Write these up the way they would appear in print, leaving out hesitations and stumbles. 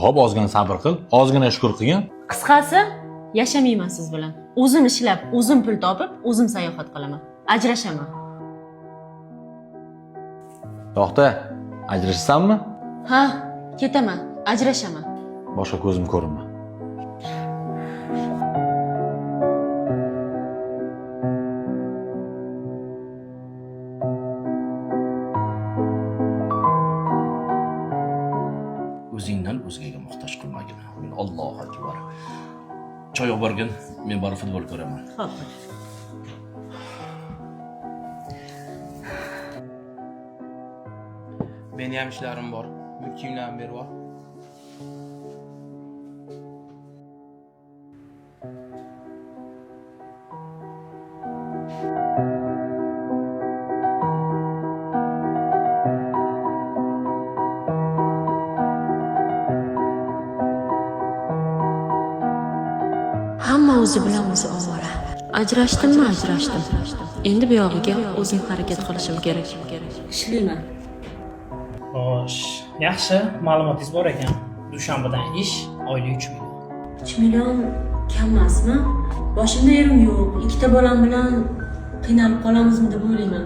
Xo'p, ozgina sabr qil, ozgina shukur qilgin. Qisqasi, yashamayman siz bilan. O'zim ishlab, o'zim pul topib, o'zim sayohat qilaman. Ajrashaman. To'xta, ajrashasanmi? Ha, ketaman, ajrashaman. Boshqa ko'zim ko'rinma. O'zingdan o'zgaga muhtoj qilmagin. Men Allohu akbar. Choy olib borgin, men borib futbol ko'raman. Xo'p. Meni ham ishlarim bor. Bu kiyimlarni berib yubor. Hamma o'zi bilan o'zi ovora. Ajrashdimmi, ajrashdim. Endi bu yog'iga o'zim harakat qilishim kerak. Ishlayman. Xo'sh, yaxshi, ma'lumotingiz bor ekan. Dushanbadan ish, oylik 3 million. 3 million kam emasmi? Boshimda yerim yo'q. Ikkita bolam bilan qiynalib qolamizmi deb o'ylayman.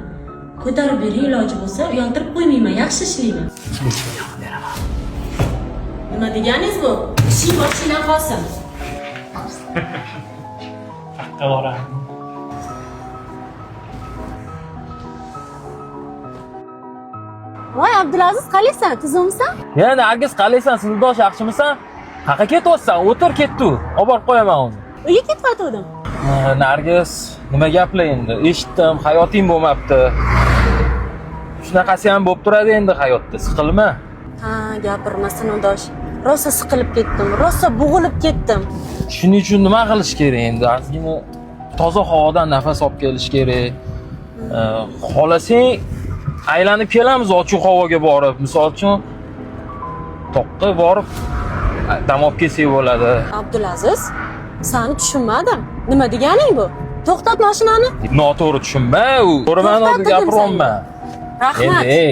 Ko'tarib bering iloji bo'lsa, uyaltirib qo'ymayman, yaxshi ishlayman. 5 million beraman. Nima deganingiz bu? Ishing boshingdan qolsin. Haqqa boraman. Voy Abdulaziz, qalaysan? Tuzukmisan? Ya Nargiz, qalaysan, sinfdosh, yaxshimisan? Qayerga ketyapsan? O'tir, ketdi. Olib borib qo'yaman o'zi. Uyga ketayotgandim. Ha, Nargiz, nima gaplar endi? Eshitdim, hayoting bo'lmabdi. Shunaqasi ham bo'lib turadi endi hayotda, siqilma. Ha, gapirma sinfdosh. Rosa siqilib ketdim, rosa bo'g'ilib ketdim. Shuning uchun nima qilish kerak endi? Ozgina toza havodan nafas olib kelish kerak. Xohlasang aylanib kelamiz ochiq havoga borib, misol uchun toqqa borib dam olib kelsak bo'ladi. Abdulaziz, sani tushunmadim. Nima deganing bu? To'xtat mashinani. Noto'g'ri tushunma, u to'g'ri ma'noda To'xtat dedim gapiryapman. Rahmat. Endi ey,